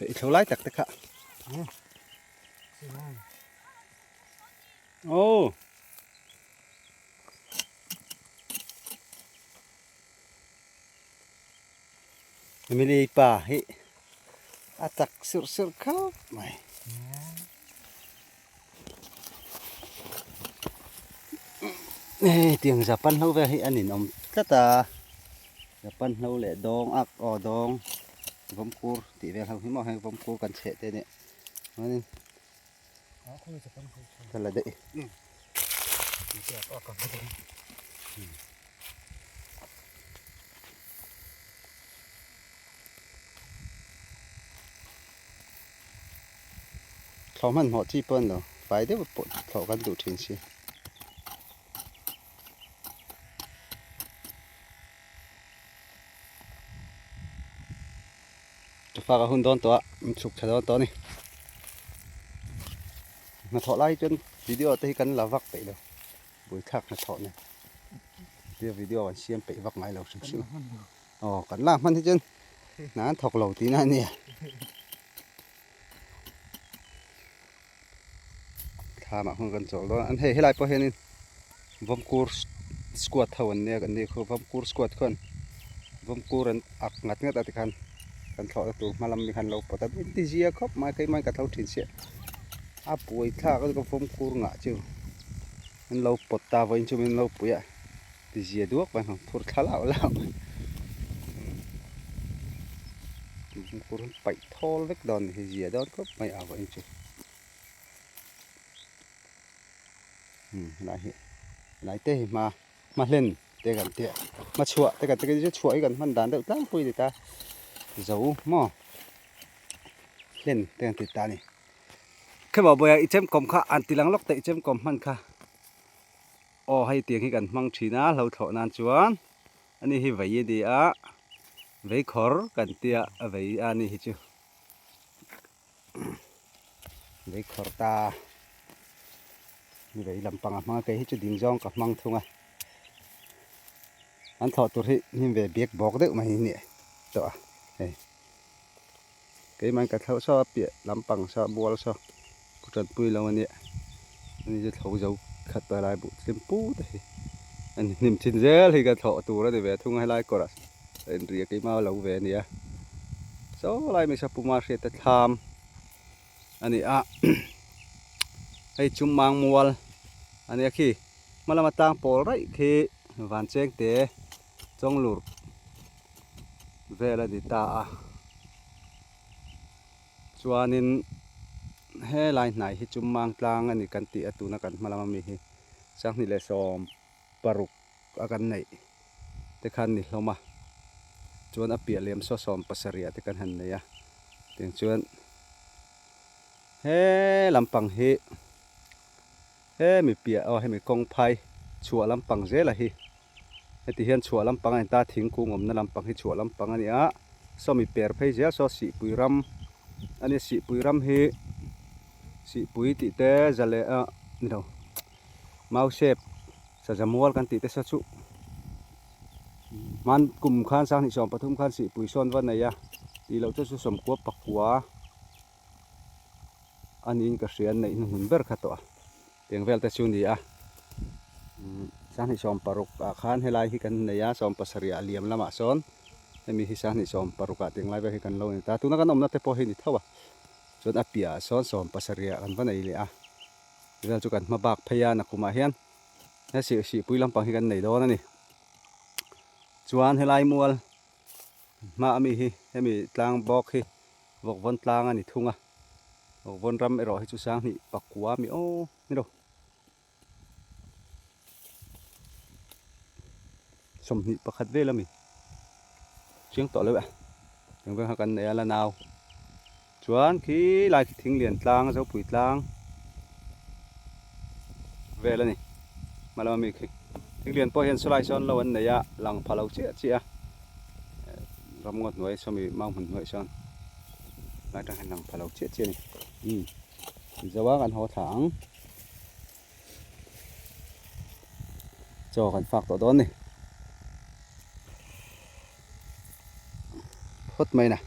I thlo lai tak te kha. Oh. Emily pa hi a chak surh surh khawp mai. Hei tiang Japan ho vel hi an inawm tlat a, Japan ho leh dawng ak aw dawng vawmkur tih vel ho hi maw heng vawmkur kan chheh te nia chuanin ka la daih. Thlawh hmanhmawh chi pawh a ni lo, fai deuh pawh thlawh kan duh thin si. Chawfak a hun dawn tawh a, min chhuk tha dawn tawh a ni. Hnathawh lai chuan video te hi kan la vak peih lo, buaithlak hnathawh nen tia video kan siam peih vak ngai lo hrim hrim a. Aw kan lak hman hi chuan hna an thawk lo tihna a nia. Thlamah hun kan chawlh dawn a, an hei helai pawh hianin vawmkur squad ho an nia kan nih khu vawmkur squad khuan vawmkur an ak ngat ngat a tikhan kan thlawh na tur hma lam mi khan lo pawt a min ti zia khawp mai keimah in ka tho thin chiah a buai thlak a ka vawmkur ngah chu an lo pawt ta vawiin chu min lo pui a ti zia duak mai ang phur thla lauh lauh mai vawmkur hi paih thawl vek dawn a ni hi zia dawn khawp mai a vawiin chu umm helai hi helai te hi hma hma hlen te kan tih a hma chhuah te kan tih a chhuah hi kan hman dan deuh tlangpui a ni ta zo maw hlen te kan ti ta a ni khemaw bawiha i chemkawm kha an ti lang lawk teh i chemkawm hman kha. Aw hei tiang hi kan hmang thin a hlo thlawh nan chuan ani hi vei a ni a vei khawr kan tia a vei a ni hi chu vei khawr ta ni vei lampang a hmang a kei hi chu ding zawng ka hmang thung a an thlawh tur hi hnim ve bek bawk deuh mai hi ni tawh a hei keimah in ka thlauh saw a piah lampang saw bual saw ka tanpui lo a nia ani chu thlo zo khat a lai buh tlim put a hi ani hnim chin zel hi ka thlawh tur a ni ve thung a helai kawrah a inri a keimah a lo ve a nia saw lai mai saw puma hriat te thlam a ni a hei chu mang mual a nia khi hma lama tlang pawl raih khi van cheng te chawnglur vel a ni ta a chuanin helai hnai hi chu mang tlang a ni kan tih a tuna kan hma lama mi hi sanghnih leh sawm paruk a kan neih te khan ni hlawm a chuan a piah lem saw sawm pasarih ah te kan han nei a tiang chuan he lampang hi hemi piah aw hemi kawng phai chhuah lampang zela hi. Heti hian chhuah lampang a ni ta, thingkung awmna lampang hi chhuah lampang a ni a, sawmi per phei zel saw Sihpui ram a ni, Sihpui ram hi Sihpui tih te zale ah ni lo Mausep Sazamual kan tih te saw chu hman kum khan sanghnih sawm pathum khan Sihpui sawn va nei a tih loh chu chu sawmkua pakua a niin ka hria neih hnuhnun ber kha tawh a. Tiang vel te chu ni a, sanghnih 16 ah khan helai hi kan nei a, 17 ah liam lamah sawn hemi hi sanghnih 16 ah tiang lai vel hi kan lo nei ta, tuna kan awmna te pawh hi ni tho a, chuan a piah ah sawn 17 ah kan va nei leh a, vel chu kan hma bak phei a nakumah hian he sihpui lampang hi kan nei dawn a ni, chuan helai mual hma ami hi hemi tlang bawk hi vawkvawn tlang a ni thung a. Vawkvawn ram erawh hi chu sanghnih pakua mi aw ni lo. 21 vel ami chiang tawh lo e. Eng veng kha kan nei a la nau. Chuan khi lai khi thing lian tlang zopui tlang vel a ni. Hma lama mi khi thing lian pawh hian sawlai sawn lo an nei a lang pha lo chiah chiah a. Ram ngaw hnuai sawmi mau hmun hnuai sawn. Lai tang hian lang pha lo chiah chiah a ni. Umm Mizo a kan haw thla ang. Chaw kan fak tawh dawn a ni. Phawt mai na.